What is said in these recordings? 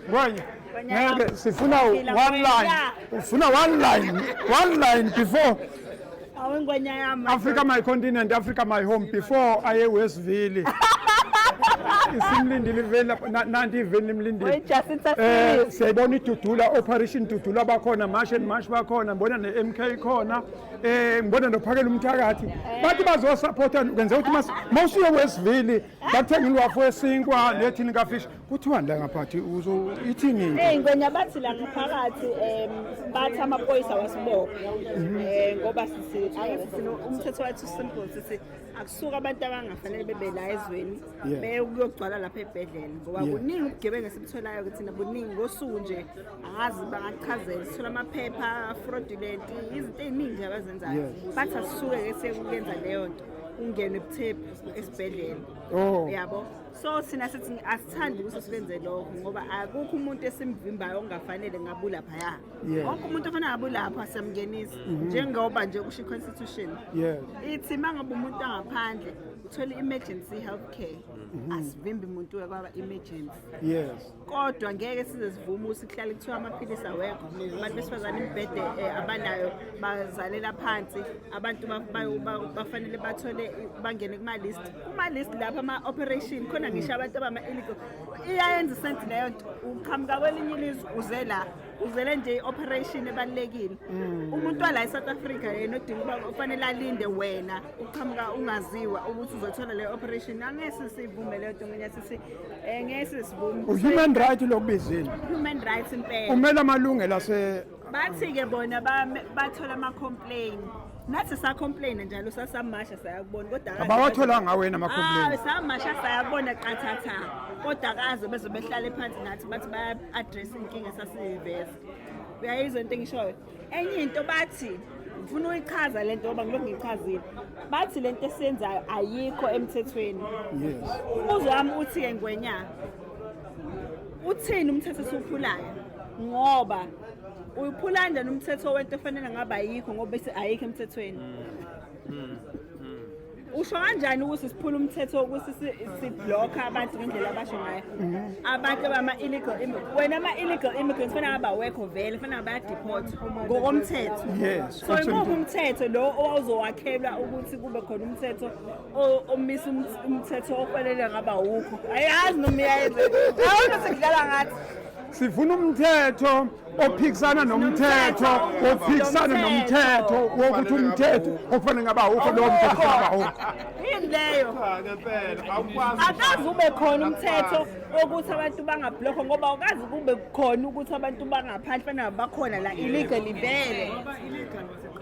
Ngwenya, ngeke sifuna one line. Ufuna one line, one line before Awu ngwenya yami. Africa my continent, Africa my home before aye Westville. Isimlindile iveni lapha nanti iveni limlindile. Wait, Jacinta Siyayibona idudula Operation Dudula bakhona March and March bakhona ngibona ne-MK khona ngibona nophakela umthakathi bathi bazosupporta kwenza ukuthi mawusuye Westville bathenga ilwafu wesinkwa nethini kafish. Kuthiwani la ngaphathi uzo ithini into? Hey ngwenya bathi la ngaphakathi bathi amaphoyisa wasibophe. Ngoba sisi ake sithi umthetho wethu simple, sithi akusuka abantu abangafanele bebe la ezweni beyokugcwala lapha ebhedlela ngoba kuningi ubugebengu esibutholayo ukuthi thina buningi ngosuku nje, angazi bangachazela, sithola amaphepha fraudulent, izinto ey'ningi nje abazenzayo. Bathi asisuke ke sekuyenza leyo nto, ungenwe ebuthephu esibhedlela. Yabo, so thina sithi asithandi ukuthi sibenze lokho ngoba akukho umuntu esimvimbayo ongafanele ngabe ulaphaya. Wonke umuntu ofanele ngabe ulapha siyamngenisa, njengoba nje kusho i-constitution. Ithi uma ngabe umuntu angaphandle uthole i-emergency health care, asivimbi umuntu kwaba emergency. Kodwa ngeke size sivume ukuthi kuhlale kuthiwa amaphilisi awekho, abantu besifazane imibhede abanayo, bazalela phansi, abantu bafanele bathole bangene kuma-list, kuma-list lapho ama-operation khona, ngisho abantu abama-illegal. Iyayenza i-sense leyo nto? Uqhamuka kwelinye ilizwe, uze la, uzele nje i-operation ebalulekile, umuntu wala e-South Africa yena odinga ukuba ufanele alinde, wena uqhamuka ungaziwa ukuthi uzothola le operation. Angeke sivume leyo nto ngenya sithi ngeke sivume. Human right lokubizile. Human rights impela. Umele amalungelo ase Bathi-ke bona bathola ama-complain, nathi sa-complain njalo, sasamasha sayakubona kodwa Abawatholanga wena ama-complain? Ah, samasha sayabona qathatha, kodwa kaze beze behlale phansi nathi bathi baya-address inkinga esasiyiveza. Uyayizwa into engishoyo? Enye into bathi ngifuna uyichaza le nto ngoba ngilokhu ngiyichazile, bathi le nto esiyenzayo ayikho emthethweni. Umbuzo wami uthi-ke ngwenya, uthini umthetho esiwuphulayo? Ngoba uyiphula kanjani umthetho wento efanele ngabe ayikho, ngoba bese ayikho emthethweni? Usho kanjani ukuthi siphula umthetho ukuthi siblocka abantu ngendlela abasho ngayo, abantu abama-illegal wena ama-illegal immigrants fanele ngabe awekho vele, fanele ngabe bayadeport ngokomthetho. So imuphi umthetho lo owawuzowakhelwa ukuthi kube khona umthetho omisa umthetho ofanele ngabe awukho? Ayazi noma iyayenza, awona sekudlala ngathi. Sifuna umthetho ophikisana nomthetho ophikisana nomthetho wokuthi umthetho okufanele ngabe awukho, lowo mthetho kufanele ngabe awukho. Yini leyo? Cha, ngempela awukwazi. Akaze ube khona umthetho wokuthi abantu bangablokho ngoba awukazi kube khona ukuthi abantu bangaphandle fanele bakhona la illegally vele.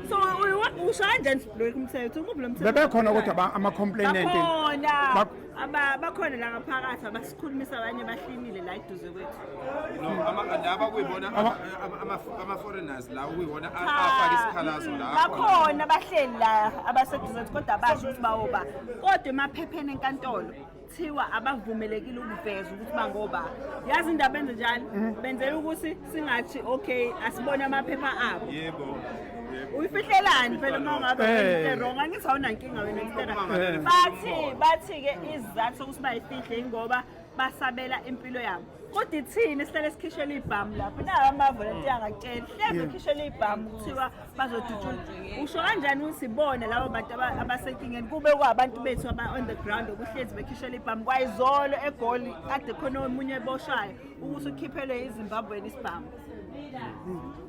So usho kanjani siblokhe umthetho? Umuphi lo mthetho? Bebekhona kodwa ama-complainant. Bakhona. Bakhona la ngaphakathi abasikhulumisa, abanye bahlinile la eduze kwethu. No, laba kuyibona ama-foreigners lawo kuyibona afaka isikhalazo la. Bakhona bahleli la abaseduze kwethu, kodwa abasho ukuthi bawoba, kodwa emaphepheni enkantolo thiwa abavumelekile ukuveza ukuthi bangoba. Yazi indaba benze njalo, benzela ukuthi singathi okay, asibone amaphepha abo. yebo yebo Uyifihlelani phela uma ungabe into wrong? Angithi awunankinga wena into wrong. Bathi-ke isizathu sokuthi bayifihle ingoba basabela impilo yabo, kodwa ithini sihlale sikhishela ibhamu lapho nawo amavolontiya angakutsheli hlezi bekhishela ibhamu, kuthiwa bazodutshula. Usho kanjani ukuthi ibona labo bantu abasenkingeni, kube kwabantu bethu aba-on the ground okuhlezi bekhishela ibhamu? Kwayizolo eGoli kade khona omunye eboshwayo ukuthi ukhiphelwe iZimbabweni isibhamu.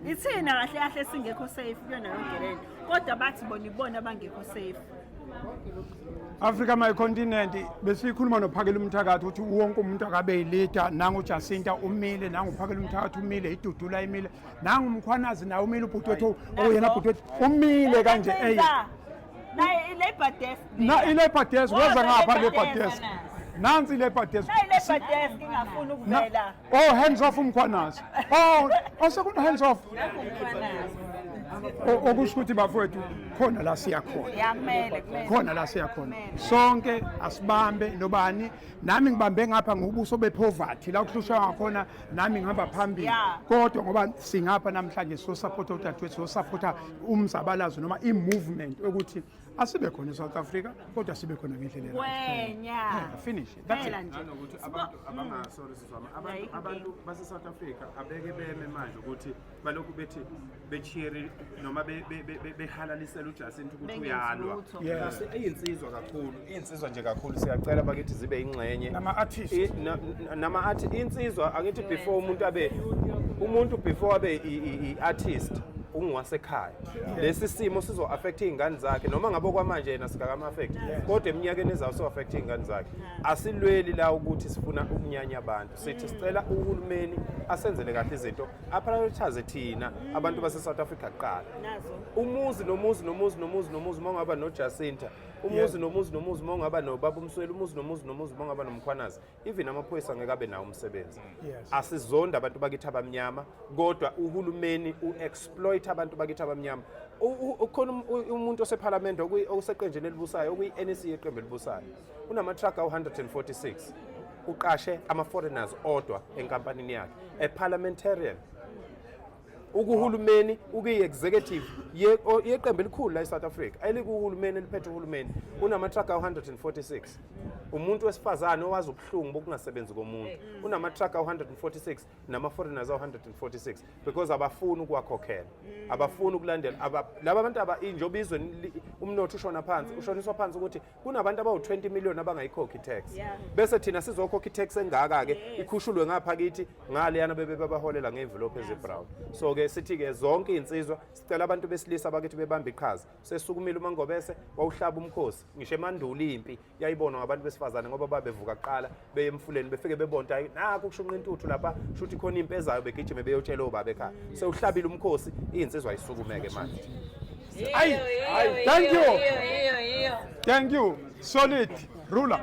Ithina kahle kahle singekho safe kuyona yonke lento, kodwa bathi bona ibona abangekho safe. Africa my continent, besikhuluma nophakela umthakathi ukuthi wonke umuntu akabe yi-leader. Nangu Jacinta umile, nangu uphakela umthakathi umile, idudula imile, nangu umkhwanazi nawe umile, ubhuti wethu oyena bhuti wethu umile kanje, ey. Naye i-Labour desk. Na i-Labour desk weza Woza ngapha. Labour Labour desk. desk, nansi i-Labour desk. Nayi i-Labour desk ingafuni ukuvela. Oh, hands off umkhwanazi. Oh, osekuna hands off. Okusho ukuthi bafowethu khona la siya khona. Ya, kumele kumele. Khona la siya khona. Sonke asibambe nobani, nami ngibambe ngapha ngobuso bepoverty la kuhlushwa ngakhona, nami ngihamba phambili. Kodwa ngoba singapha namhlanje so support udadewethu, so support umzabalazo noma i-movement ukuthi Asibe khona eSouth Africa, kodwa sibe khona ngendlela e-right. Wenya. Yeah, finish. That's Phela it. nje. Nanokuthi abantu abanga, sorry siswami, abantu Ayikho abantu base South Africa abeke beme manje ukuthi balokhu bethi becheer noma behalalisela uJacinta ukuthi Bengenzi uyalwa. lutho. Yeah. Iyinsizwa kakhulu, iyinsizwa nje kakhulu, siyacela bakithi zibe ingxenye. Nama-artist. Nama art insizwa angithi before umuntu abe umuntu, before abe i-artist, ungowasekhaya. Lesi simo sizo affect izingane zakhe, noma ngabe kwamanje yena sikakama affect, kodwa eminyakeni ezayo so affect izingane zakhe. Asilweli la ukuthi sifuna ukunyanya abantu, sithi sicela uhulumeni asenzele kahle izinto, aprioritize thina abantu base South Africa kuqala. Nazo. Umuzi nomuzi nomuzi nomuzi nomuzi uma ungaba noJacinta, umuzi nomuzi nomuzi uma ungaba nobaba uMsweli, umuzi nomuzi nomuzi uma ungaba noMkhwanazi, even amaphoyisa angeke abe nawo umsebenzi. Asizonda abantu bakithi abamnyama, kodwa uhulumeni u-exploit abantu bakithi abamnyama. Ukhona umuntu osephalamende oseqenjini elibusayo, okuyi-NEC yeqembu elibusayo, unama-truck awu-146, uqashe ama-foreigners odwa enkampanini yakhe, a parliamentarian ukuhulumeni, ukuyi-executive yeqembu elikhulu la e-South Africa, elikuhulumeni, eliphethe uhulumeni, unama-truck awu-146. Umuntu wesifazane owazi ubuhlungu bokungasebenzi komuntu unama-truck awu-146 nama-foreigners awu-146 because abafuni ukuwakhokhela, abafuni ukulandela. Laba bantu njengoba izwe umnotho ushona phansi, ushoniswa phansi ukuthi kunabantu abawu-20 million abangayikhokhi i-tax, bese thina sizokhokha i-tax engaka-ke, ikhushulwe ngapha kithi ngaleyana bebe babaholela ngey'mvilophu ezi-brown. So-ke sithi-ke zonke iy'nsizwa, sicela abantu besilisa bakithi bebambe iqhaza. Sesukumile uMangobese wawuhlaba umkhosi. Ngisho emandulo impi yayibonwa ngabantu besifazane ngoba babevuka kuqala beye emfuleni, befike bebonta, "Hayi, nakhu kushunqa intuthu lapha, shuthi khona impi ezayo," begijime beyotshela obaba ekhaya. Sewuhlabile umkhosi, iy'nsizwa ayisukumeke manje. Ayi, thank you. Thank you. Solid ruler.